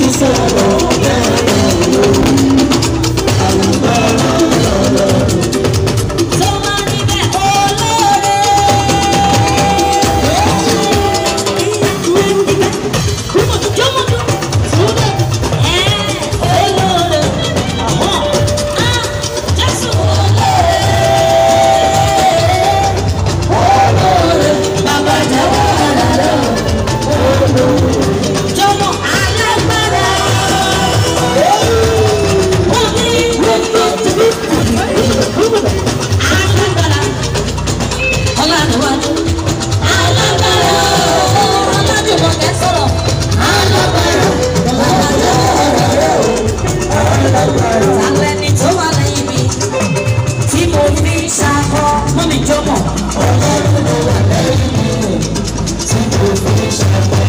ti sọ̀rọ̀ bẹ́ẹ̀ lórí. Alágbára lọ́lọ́run. Tó máa níbẹ̀ olóore. Olóore. Jésù olóore. Olóore, bàbá jẹ́wọ́ ara rẹ̀ o. Jọmọ alágbára. Ó ní alágbára. Ọlánúwájú. Alágbára. Ọlájùmọ̀kẹ́ sọ̀rọ̀. Alágbára, bàbá jẹ́wọ́ ara rẹ̀ o. Alágbára. Tàlẹ́ni tó wà lẹ́yìn mi tí mo fi ń ṣakọ. Mọ́mí jọmọ. Ọlọ́run ló wà lẹ́yìn mi o, tí mo fi ń ṣakọ.